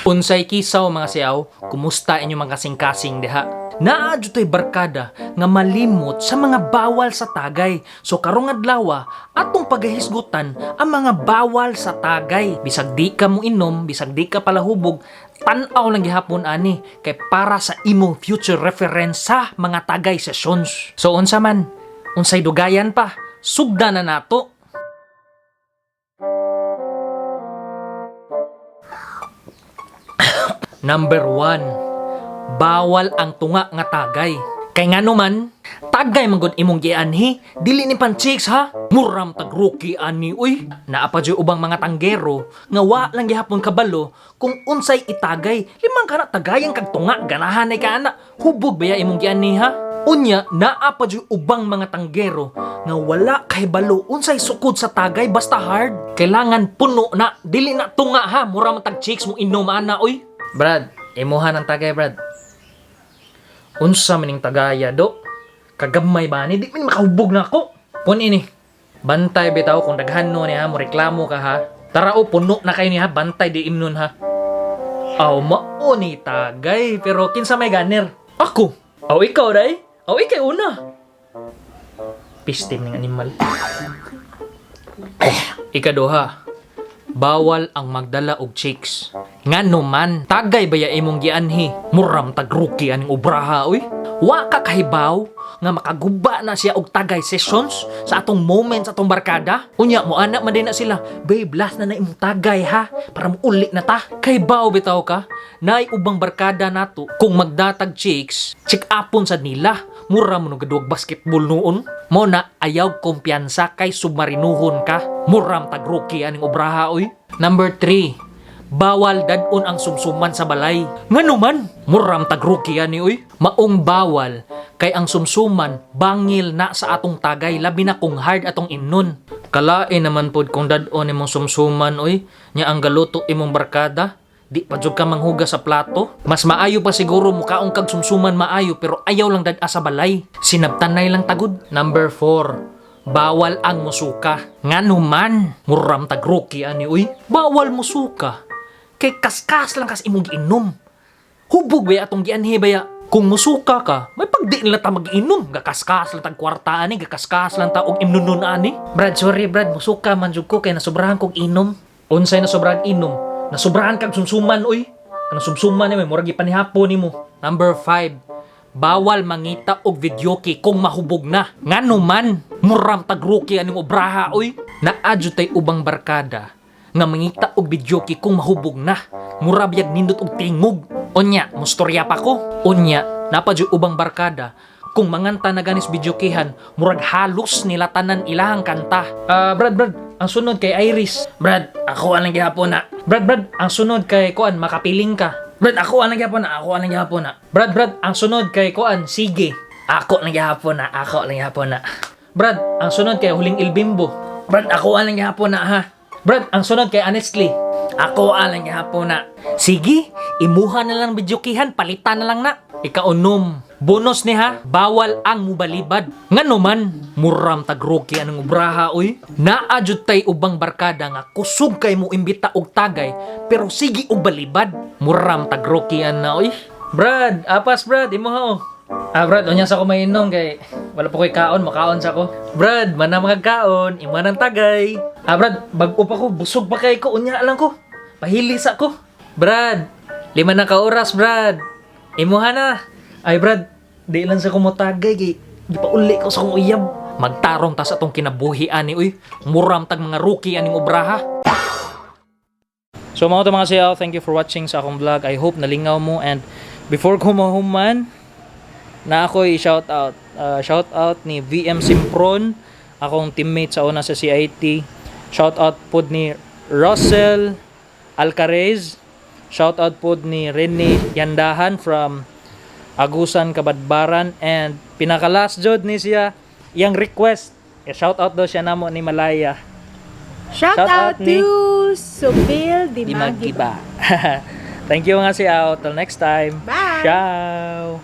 Unsay kisaw, mga siyaw, kumusta inyong mga kasing-kasing diha? Naa jud barkada nga malimot sa mga bawal sa tagay. So karong adlaw, atong pagahisgutan ang mga bawal sa tagay. Bisag di ka mo inom, bisag di ka palahubog, tan-aw lang gihapon ani kay para sa imong future reference sa mga tagay sessions. So unsa man, unsay dugayan pa, sugda na nato. Number 1, bawal ang tunga nga tagay. Kay ngano man, tagay man gud imong gianhi, dili ni pan chicks ha. Muram tag rookie ani uy. Naa pa jud ubang mga tanggero nga wa lang gihapon kabalo kung unsay itagay. Limang kana tagayan kag tunga, ganahan ay ka ana. Hubog baya imong gianhi ha? Unya, naa pa jud ubang mga tanggero nga wala kahibalo unsay sukod sa tagay, basta hard. Kailangan puno na, dili na tunga ha. Mura man tag chicks mo inom ana uy. Brad, imuha ng tagay, Brad. Unsa maning tagaya do? Kagamay ba ni? Di man makahubog na ako. Pun ini. Bantay bitaw kung daghan no ni ha, mo reklamo ka ha. Tara o, puno na kayo ni ha, bantay di imnon ha. Aw, mao ni tagay, pero kinsa may ganer? Ako. Aw, ikaw day? Aw, ikay una. Pistim ning animal. Ikaduha, bawal ang magdala og chicks. Ngano man, tagay baya imong gianhi? Muram tag rookie aning obraha uy. Wa ka kahibaw nga makaguba na siya og tagay sessions sa atong moment sa atong barkada. Unya mo ana man din na sila, "Babe, last na na imong tagay ha, para muuli na ta." Kahibaw bitaw ka, naay ubang barkada nato kung magdatag chicks, check upon sad nila. Mura mo nagaduag basketball noon. Mo na ayaw kumpiyansa kay submarinuhon ka. Muram tag rookie aning obraha oy. Number 3, bawal dadon ang sumsuman sa balay. Ngano man, muram tag rookie ani oy. Maong bawal kay ang sumsuman bangil na sa atong tagay, labi na kung hard atong imnon. Kalain naman pod kung dadon imong sumsuman oy, nya ang galuto imong barkada. Di pa jud ka manghugas sa plato. Mas maayo pa siguro mukaong kag sumsuman maayo pero ayaw lang dad-a sa balay. Sinabtanay lang tagod. Number 4, bawal ang musuka. Ngano man, muram tag rookie ani uy. Bawal musuka. Kay kaskas lang kas imong giinom. Hubog baya atong gianhi baya. Kung musuka ka, may pagdi nila ta mag-inom. Gakaskas lang tag kwarta ani, gakaskas lang ta og imnunon ani. "Brad, sorry Brad, musuka man jud ko kay nasobrahan kog inom." Unsay nasobrahan inom? Nasobrahan kag sumsuman uy. Kanang sumsuman ni may murag gipanihapon nimo. Number 5, bawal mangita og videoke kung mahubog na. Ngano man, muram tag rookie aning obraha uy. Naa jud tay ubang barkada nga mangita og videoke kung mahubog na. Mura biyag nindot og tingog. Unya, mustorya pa ko. Unya, naa pa jud ubang barkada kung manganta na ganis videokehan, murag halos nila tanan ilahang kanta. "Ah, Brad, Brad, ang sunod kay Iris." "Brad, ako ang gihapon na." "Brad, Brad, ang sunod kay kuan, Makapiling Ka." "Brad, ako ang gihapon na, ako ang gihapon na." "Brad, Brad, ang sunod kay kuan, Sige." "Ako lang gihapon na, ako lang gihapon na." "Brad, ang sunod kay Huling El Bimbo." "Brad, ako ang gihapon na ha." "Brad, ang sunod kay Honestly." "Ako ang gihapon na." Sige, imuha na lang videokehan, palitan na lang na. Ikaunom, bonus ni ha, bawal ang mubalibad. Ngano man, muram tag rookie anong obraha oy. Naa jud tay ubang barkada nga kusog kay mo imbita og tagay, pero sige og balibad. Muram tag rookie an na oy. "Brad, apas Brad, imuha oh." "Ah Brad, unya sa ko mainom kay wala pa ko'y kaon, makaon sa ko." "Brad, mana mga kaon, imuha ng tagay." "Ah Brad, bag-o pa ko, busog pa kay ko, unya lang ko. Pahili sa ko." "Brad, 5 na ka oras Brad. Imuha na." "Ay Brad, di lang sa kumutagay kay gipauli ko sa kong uyab." Magtarong ta sa atong kinabuhi ani uy. Muram tag mga rookie aning obraha. So mga to mga siyaw, thank you for watching sa akong vlog. I hope nalingaw mo and before ko mahuman, na ako i-shout out. Shout out ni VM Simpron, akong teammate sa una sa CIT. Shout out pod ni Russell Alcarez. Shout out pod ni Rene Yandahan from Agusan, Cabadbaran, and pinaka-last jud ni siya iyang request. Eh, shout out daw siya namo ni Malaya. Shout, Shout out out ni to Subil Di Dimagiba. Magiba. Thank you mga siyaw. Till next time. Bye! Ciao!